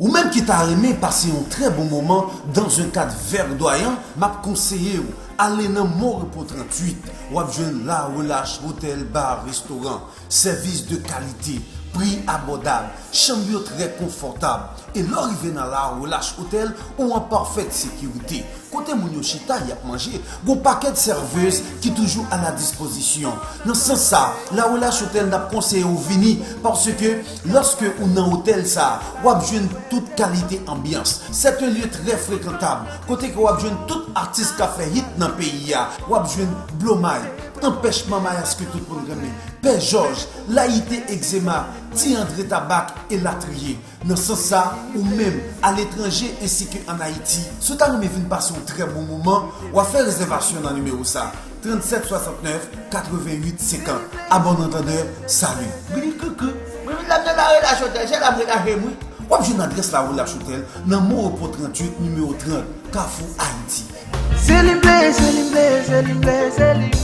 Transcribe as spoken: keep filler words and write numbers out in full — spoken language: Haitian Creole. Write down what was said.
Ou menm ki ta renmen pase yon trè bon moman dans un cadre verdoyant, m ap konseye w ale nan Mon Repos tranntuit. W ap jwenn La Relâche Hotel Bar Restaurant, sèvis de kalite, pri abòdab, chanm yo trè konfòtab. E lè w rive nan La Relâche Hotel, ou an pafèt sekirite. Kote moun yo chita, y ap manje, gon pakèt sèvez ki toujou a la dispozisyon. Nan sans sa, La Relâche Hotel n ap konseye w vini, paske lòske ou nan otèl sa, w ap jwenn tout kalite anbyans. C'est un lieu très fréquentable, kote ke w ap jwenn tout atis k ap fè hit nan peyi a. W ap jwenn Blomay, Anpèch Manmay, aske tout moun renmen, Pè Jòj, Layite Egzema, Ti Andre Tabak, elatriye. Nan sans sa, ou menm, aletranje ensi ke ann Ayiti, si w ta renmen vin pase yon trè bon moman, w ap fè rezèvasyon nan nimewo sa, tranntsèt swasantnèf katrevennuit senkant. A bon antandè, salut. Glikoukou. Mwen vin la m nan La Relâche Hotel, se la m relache m wi. W ap jwenn adrès La Relâche Hotel nan Mon Repos tranntuit, nimewo trant, Kafou, Ayiti. Se li m vle, se li m vle, se li m vle, se li m